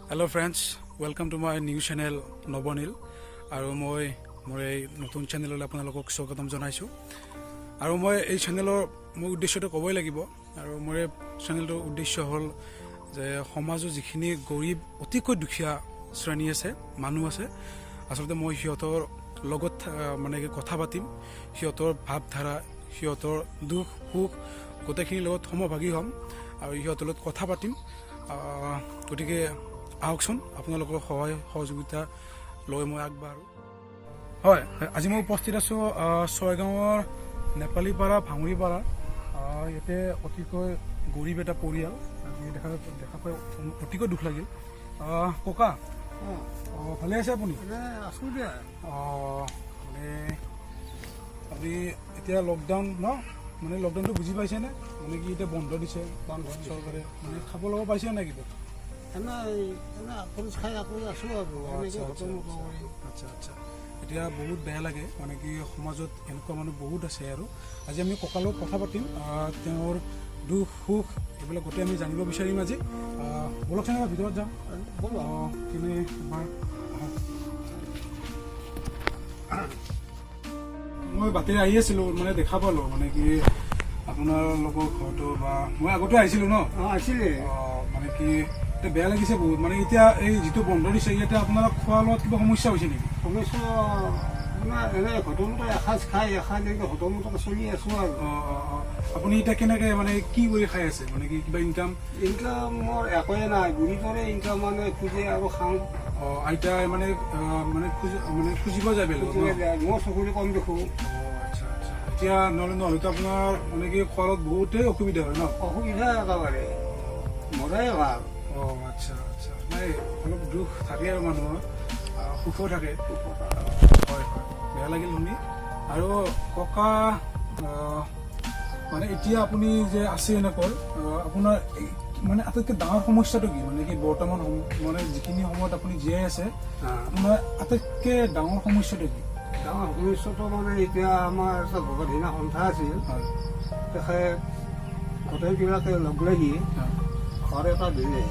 Hello friends, welcome to my new channel Nabanil. আৰু মই মোৰ এই নতুন চেনেললৈ আপোনালোকক স্বাগতম জনাইছোঁ। আৰু মই এই চেনেলৰ মোৰ উদ্দেশ্যটো ক'বই লাগিব। আৰু মোৰ এই চেনেলটোৰ উদ্দেশ্য হ'ল যে সমাজৰ যিখিনি গৰীব, অতিকৈ দুখীয়া শ্ৰেণী আছে, মানুহ আছে, আচলতে মই সিহঁতৰ লগত মানে কি কথা পাতিম, সিহঁতৰ ভাৱধাৰা, সিহঁতৰ দুখ সুখ গোটেইখিনিৰ লগত সমভাগী হ'ম আৰু সিহঁতৰ লগত কথা পাতিম। গতিকে আহকচোন, আপোনালোকৰ সহায় সহযোগিতা লৈ মই আগবাঢ়োঁ। হয়, আজি মই উপস্থিত আছোঁ ছয়গাঁৱৰ নেপালীপাৰা, ভাঙৰিপাৰা। ইয়াতে অতিকৈ গৰীব এটা পৰিয়াল। আজি দেখা দেখা পাই অতিকৈ দুখ লাগিল। ককা, অঁ, ভালে আছে আপুনি? আছো দিয়া। অঁ, মানে আপুনি এতিয়া লকডাউন ন, মানে লকডাউনটো বুজি পাইছেনে? মানে কি এতিয়া বন্ধ দিছে? বন্ধ দিছে। চৰকাৰে। মানে খাব ল'ব পাইছে নাই কিবা? এনে আকোৰগোঁজ খাই আকৌ আছো আৰু এনেকে হতমত কৰি। আচ্ছা, এতিয়া বহুত বেয়া লাগে, মানে কি সমাজত এনেকুৱা মানুহ বহুত আছে। আৰু আজি আমি ককাৰ লগত কথা পাতিম, তেওঁৰ দুখ সুখ এইবিলাক গোটেই আমি জানিব বিচাৰিম আজি। ব'লকচোন, এবাৰ ভিতৰত যাওঁ। ব'লা। অঁ, কেনে এবাৰ আহক। মই বাটেৰে আহি আছিলোঁ, মানে দেখা পালোঁ, মানে কি আপোনালোকৰ ঘৰটো বা মই আগতে আহিছিলোঁ ন। অঁ, আছিলে। অঁ, মানে কি এতিয়া বেয়া লাগিছে বহুত। মানে এতিয়া এই যিটো বন্ধ দিছে, ইয়াতে আপোনাৰ খোৱা লোৱাত কিবা সমস্যা হৈছে নেকি? সমস্যা মানে এনে হতমত এসাঁজ খাই এসাঁজ এনেকে হতমতকে চলি আছো আৰু। অঁ, আপুনি এতিয়া কেনেকে মানে কি কৰি খাই আছে? মানে কি কিবা ইনকাম? ইনকাম মোৰ একোৱে নাই। বুঢ়ীটোৰে ইনকাম, মানে খোজে আৰু খাওঁ। অঁ, আইতাই মানে মানে মানে খুজিব যায় বেলেগত ন? খুজিলে যায়। মোৰ চকুৰে কম দেখো। অঁ, আচ্ছা, এতিয়া নহ'লেতো আপোনাৰ মানে কি খোৱাত বহুতেই অসুবিধা হয় ন? অসুবিধা একেবাৰে, মৰাই ভাল। অঁ, আচ্ছা, নাই, অলপ দুখ থাকে আৰু মানুহৰ সুখো থাকে। হয়, বেয়া লাগিল শুনি। আৰু ককা, মানে এতিয়া আপুনি যে আছে এনেকৈ, আপোনাৰ এই মানে আটাইতকৈ ডাঙৰ সমস্যাটো কি? মানে কি বৰ্তমান মানে যিখিনি সময়ত আপুনি জীয়াই আছে, আপোনাৰ আটাইতকৈ ডাঙৰ সমস্যাটো কি? ডাঙৰ সমস্যাটো মানে এতিয়া আমাৰ এটা ভগধীনা সন্থা আছিল। তেখেত গোটেইবিলাকে লগ লাগি ঘৰ এটা দিলে।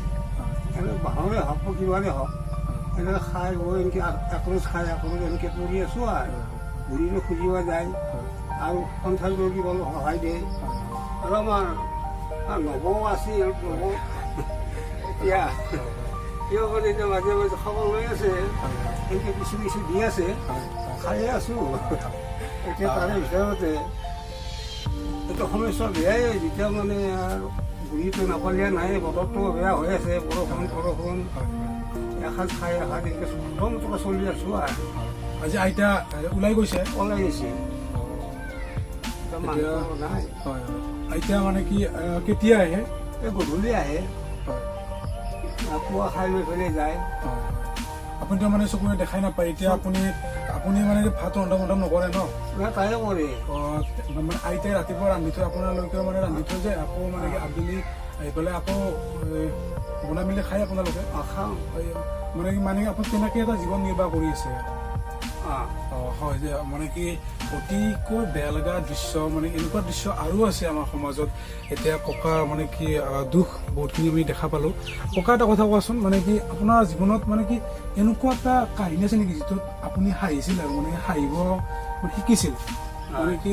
এনে বাঁহৰে হওক বা কিবাৰে হওক, এনেকৈ খাই বৈ এনেকৈ একৰোজ খাই একৰোজ এনেকৈ পৰি আছো। আৰু বুঢ়ীটো খুজিব যায় আৰু সন্থাইও কিবা অলপ সহায় দিয়ে। আৰু আমাৰ নবৌ আছিল, নবৌ এতিয়া কিয় মানে এতিয়া মাজে মাজে খবৰ লৈ আছে, এনেকৈ কিছু কিছু দি আছে, খায়ে আছো এতিয়া। তাৰে ভিতৰতে এইটো সমস্যা বেয়াই যেতিয়া মানে আৰু বুঢ়ীটো নাপালিয়া নাই, বতৰটো বেয়া হৈ আছে, বৰষুণ বৰষুণ, এসাঁজ খাই এসাঁজ এনেকৈ প্ৰথমটোকে চলি আছো আৰু। আজি আইতা ওলাই গৈছে? ওলাই গৈছে। মানুহটো নাই। হয়, আইতা মানে কি কেতিয়া আহে? এই গধূলি আহে। পুৱা খাই লৈ পেলাই যায়। হয়। আপুনিতো মানে চকুৰে দেখাই নাপায়। এতিয়া আপুনি মানে ভাত ৰন্ধা বন্ধা নকৰে ন? না, তায়ে কৰে। অঁ, মানে আইতাই ৰাতিপুৱা ৰান্ধি থৈ, আপোনালোকেও মানে ৰান্ধি থৈ যায়, আকৌ মানে কি আবেলি আহি পেলাই আকৌ বনাই মেলি খাই আপোনালোকে? অঁ, খাওঁ। হয়, মানে কি আপুনি তেনেকে এটা জীৱন নিৰ্বাহ কৰি আছে? অঁ। অঁ, হয় যে মানে কি অতিকৈ বেয়া লগা দৃশ্য, মানে এনেকুৱা দৃশ্য আৰু আছে আমাৰ সমাজত। এতিয়া ককা মানে কি দুখ বহুতখিনি আমি দেখা পালো। ককা, এটা কথা কোৱাচোন, মানে কি আপোনাৰ জীৱনত মানে কি এনেকুৱা এটা কাহিনী আছে নেকি যিটোত আপুনি হাঁহিছিল আৰু মানে হাঁহিব মানে শিকিছিল? মানে কি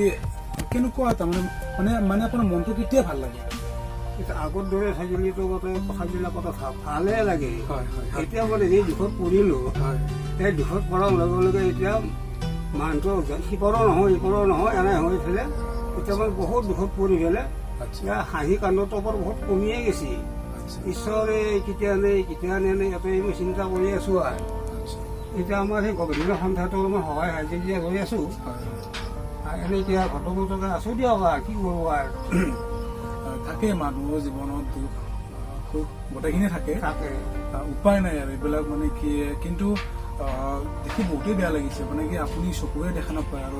কেনেকুৱা এটা মানে মানে মানে আপোনাৰ মনটো কেতিয়া ভাল লাগে? এতিয়া আগৰ দৰে থাকিলেতো গোটেই কথাবিলাক কথা ভালে লাগে। হয় হয় হয় এতিয়া মানে যি দুখত পৰিলো, সেই দুখত পৰাৰ লগে লগে এতিয়া মানুহটো সিপাৰো নহয় ইপাৰো নহয় এনে হৈ পেলাই এতিয়া মানে বহুত দুখত পৰি পেলাই এতিয়া হাঁহি কান্দটো বৰ বহুত কমিয়ে গৈছে। ঈশ্বৰে কেতিয়া নে কেতিয়া নেনে ইয়াতে মই চিন্তা কৰি আছো আৰু। এতিয়া আমাৰ সেই গভীৰ সন্থাটো অলপমান সহায় সাহায্য লৈ আছো। হয় হয় আৰু এনে এতিয়া ঘটকটকে আছো দিয়ক, আৰু কি কৰিব আৰু। থাকে, মানুহৰ জীৱনত দুখ সুখ গোটেইখিনি থাকে। থাকে। উপায় নাই আৰু এইবিলাক মানে কি কিন্তু দেখি বহুতেই বেয়া লাগিছে। মানে কি আপুনি চকুৰে দেখা নাপায় আৰু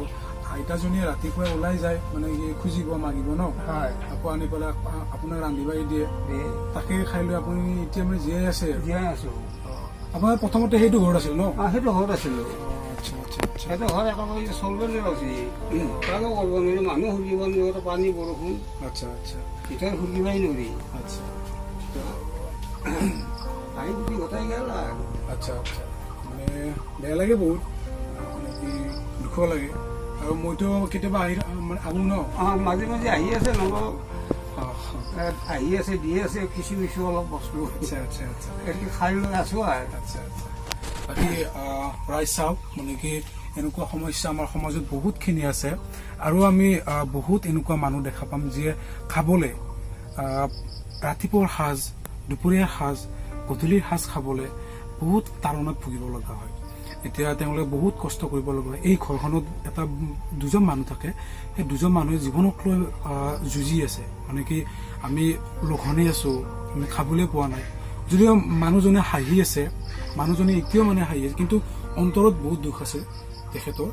আইতাজনীয়ে ৰাতিপুৱাই ওলাই যায়, মানে কি খুজিব মাগিব ন? হয়। আকৌ আনি পেলাই আপোনাক ৰান্ধি বাঢ়ি দিয়ে। দিয়ে। তাকে খাই লৈ আপুনি এতিয়া মানে জীয়াই আছে। জীয়াই আছো। আপোনাৰ প্ৰথমতে সেইটো ঘৰত আছিল ন? অঁ, সেইটো ঘৰত আছিলো। আচ্ছা। সেইটো ঘৰ একেবাৰে চলিব নোৱাৰি, কাকো কৰিব নোৱাৰি, মানুহ সুধিব নোৱাৰে, পানী বৰষুণ। আচ্ছা আচ্ছা ভিতৰত সুধিবই নোৱাৰি। আচ্ছা। হাঁহি ফুটি গোটাই গ'ল। আচ্ছা আচ্ছা, মানে বেয়া লাগে বহুত, মানে কি দুখো লাগে। আৰু মইতো কেতিয়াবা আহি মানে আহোঁ ন। অঁ, মাজে মাজে আহি আছে নৱ, আহি আছে, দি আছে কিছু কিছু অলপ বস্তু। আচ্ছা আচ্ছা আচ্ছা। সেইটো খাই লৈ আছো আৰু। আচ্ছা আচ্ছা। বাকী ৰাইজ চাওক, মানে কি এনেকুৱা সমস্যা আমাৰ সমাজত বহুতখিনি আছে আৰু আমি বহুত এনেকুৱা মানুহ দেখা পাম যিয়ে খাবলৈ ৰাতিপুৱাৰ সাজ, দুপৰীয়াৰ সাজ, গধূলিৰ সাজ খাবলৈ বহুত তাড়নাত ভুগিব লগা হয়। এতিয়া তেওঁলোকে বহুত কষ্ট কৰিব লগা হয়। এই ঘৰখনত এটা দুজন মানুহ থাকে, সেই দুজন মানুহে জীৱনক লৈ যুঁজি আছে। মানে কি আমি লঘোণে আছো, আমি খাবলৈ পোৱা নাই। যদিও মানুহজনে হাঁহি আছে, মানুহজনে এতিয়াও মানে হাঁহি আছে, কিন্তু অন্তৰত বহুত দুখ আছে তেখেতৰ।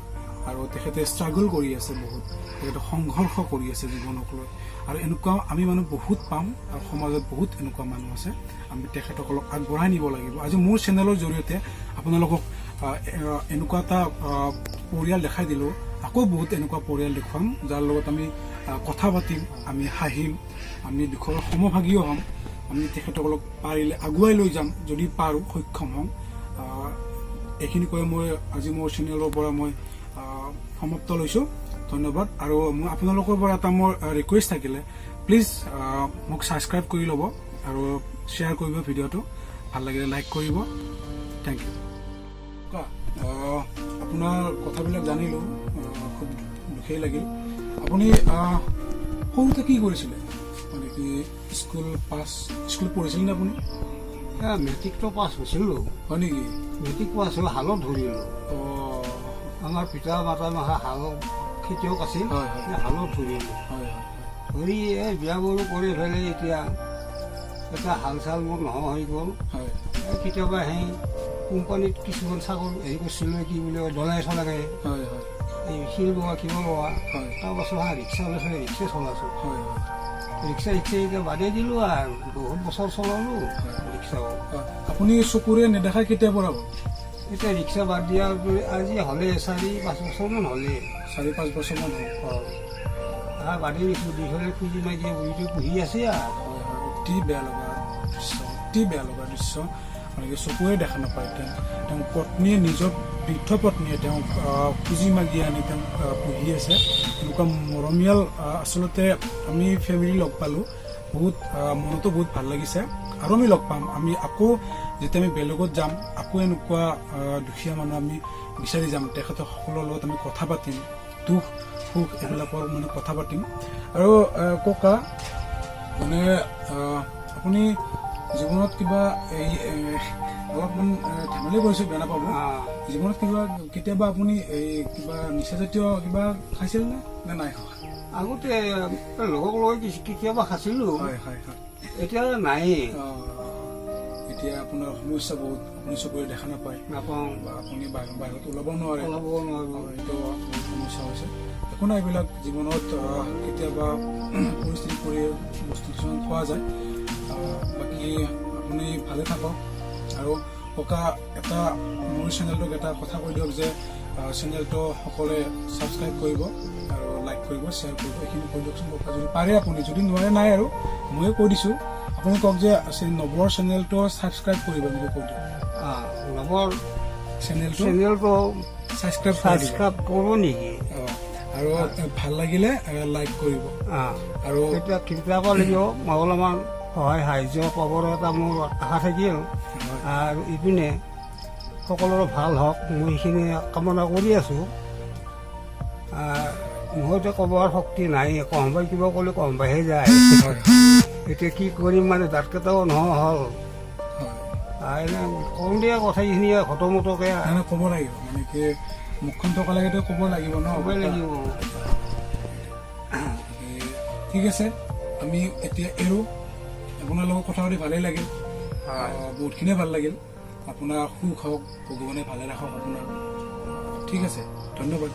আৰু তেখেতে ষ্ট্ৰাগল কৰি আছে বহুত, তেখেতে সংঘৰ্ষ কৰি আছে জীৱনক লৈ। আৰু এনেকুৱা আমি মানুহ বহুত পাম আৰু সমাজত বহুত এনেকুৱা মানুহ আছে, আমি তেখেতসকলক আগবঢ়াই নিব লাগিব। আজি মোৰ চেনেলৰ জৰিয়তে আপোনালোকক এনেকুৱা এটা পৰিয়াল দেখাই দিলোঁ। আকৌ বহুত এনেকুৱা পৰিয়াল দেখুৱাম যাৰ লগত আমি কথা পাতিম, আমি হাঁহিম, আমি দুখৰ সমভাগীও হ'ম। আমি তেখেতসকলক পাৰিলে আগুৱাই লৈ যাম যদি পাৰোঁ, সক্ষম হ'ম। এইখিনি কৈ মই আজি মোৰ চেনেলৰ পৰা মই সমাপ্ত লৈছোঁ। ধন্যবাদ। আৰু মই আপোনালোকৰ পৰা এটা মোৰ ৰিকুৱেষ্ট থাকিলে, প্লিজ মোক ছাবস্ক্ৰাইব কৰি ল'ব আৰু শ্বেয়াৰ কৰিব ভিডিঅ'টো, ভাল লাগিলে লাইক কৰিব। Thank you. আপোনাৰ কথাবিলাক জানিলোঁ, খুব দুখেই লাগিল। আপুনি সৰুতে কি কৰিছিলে? মানে কি স্কুল পাছ, স্কুল পঢ়িছিল নে আপুনি? মেট্ৰিকটো পাছ হৈছিলোঁ। হয় নেকি? মেট্ৰিক পাছ হ'ল, হালত ধৰিলোঁ। আমাৰ পিতা মাতা মাহা হাল খেতিয়ক আছিল। হয়, হয়। সেই হালত ধৰিলোঁ। হয় হয় ধৰি এই বিয়া বাৰু কৰি পেলাই এতিয়া এটা হাল চাল মোৰ নোহোৱা হৈ গ'ল। এই কেতিয়াবা সেই কোম্পানীত কিছুমান চাকৰি হেৰি কৰিছিলোঁ, কি বুলি কয়, ডলাই চলাগে, হয় হয় এই শিল লোৱা, কিবা লোৱা। তাৰপাছত ৰিক্সা ওলাইছে, ৰিক্সা চলাইছোঁ। হয় হয় ৰিক্সা ৰিক্সা এতিয়া বাদেই দিলোঁ আৰু, বহুত বছৰ চলালোঁ ৰিক্সাও। আপুনি চকুৰে নেদেখা কেতিয়াৰ পৰা হ'ল? এতিয়া ৰিক্সা বাদ দিয়া আজি হ'লে 4-5 বছৰমান হ'লে। 4-5 বছৰমান হ'ল। অঁ, বাদেই দিছোঁ, দি পেলাই খুজি মাগি বুঢ়ীটো পুহি আছে আৰু। হয় হয়, অতি বেয়া লগা দৃশ্য, অতি বেয়া লগা দৃশ্য। মানে কি চকুৰে দেখা নাপায় তেওঁ, তেওঁ পত্নীয়ে, নিজৰ বৃদ্ধ পত্নীয়ে তেওঁক খুজি মাগি আনি তেওঁক পুহি আছে। এনেকুৱা মৰমীয়াল আচলতে আমি ফেমিলি লগ পালোঁ, বহুত মনতো বহুত ভাল লাগিছে। আৰু আমি লগ পাম, আমি আকৌ যেতিয়া আমি বেলেগত যাম, আকৌ এনেকুৱা দুখীয়া মানুহ আমি বিচাৰি যাম, তেখেতৰ সকলৰ লগত আমি কথা পাতিম, দুখ সুখ এইবিলাকৰ মানে কথা পাতিম। আৰু ককা, মানে আপুনি জীৱনত কিবা এই অলপমান ধেমালি কৰিছোঁ, বেয়া নাপাব, জীৱনত কিবা কেতিয়াবা আপুনি এই কিবা নিচাজাতীয় কিবা খাইছিল নে নে নাই খোৱা? আগতে লগক লগ কেতিয়াবা খাইছিলোঁ। হয় হয় হয় এতিয়া নাই। এতিয়া আপোনাৰ সমস্যা বহুত, আপুনি চকুৰে দেখা নাপায়। নাপাওঁ। বা আপুনি বাহিৰত ওলাব নোৱাৰে। ওলাব নোৱাৰোঁ। এইটো বহুত সমস্যা হৈছে। একো নাই, এইবিলাক জীৱনত কেতিয়াবা পৰিস্থিতি পৰি বস্তু কিছুমান খোৱা যায়। বাকী আপুনি ভালে থাকক। আৰু ককা, এটা মোৰ চেনেলটোক এটা কথা কৈ দিয়ক যে চেনেলটো সকলোৱে ছাবস্ক্ৰাইব কৰিব আৰু লাইক কৰিব, শ্বেয়াৰ কৰিব, এইখিনি কৈ দিয়কচোন ককা, যদি পাৰে আপুনি, যদি নোৱাৰে নাই আৰু ময়ো কৈ দিছোঁ। আপুনি কওক যে নৱৰ চেনেলটো ছাবস্ক্ৰাইব কৰিব, এনেকৈ কৈ দিয়ক। নৱৰ চেনেলটো চেনেলটো ছাবস্ক্ৰাইব কৰি দিব। ছাবস্ক্ৰাইব কৰোঁ নেকি? আৰু ভাল লাগিলে লাইক কৰিব। আৰু এতিয়া কেতিয়াবা লাগিব মই অলপমান সহায় সাহাৰ্য পাবৰ এটা মোৰ আশা থাকিল। আৰু ইপিনে সকলোৰে ভাল হওক, মই সেইখিনি কামনা কৰি আছোঁ। মোৰ এতিয়া ক'বৰ শক্তি নাই, কোনোবাই কিবা ক'লে কোনোবাইহে যায়। এতিয়া কি কৰিম, মানে দাঁতকেইটাও নোহোৱা হ'ল। এনে কম দিয়া কথাখিনি ঘটমটকে। নাই নাই, ক'ব লাগিব, মানে কি মুখখন থকা লাগেতো ক'ব লাগিব ন। ক'বই লাগিব। ঠিক আছে, আমি এতিয়া এৰো। আপোনাৰ লগত কথা পাতি ভালেই লাগিল, বহুতখিনিয়ে ভাল লাগিল। আপোনাৰ সুখ হওক, ভগৱানে ভালে ৰাখক আপোনাক। ঠিক আছে, ধন্যবাদ।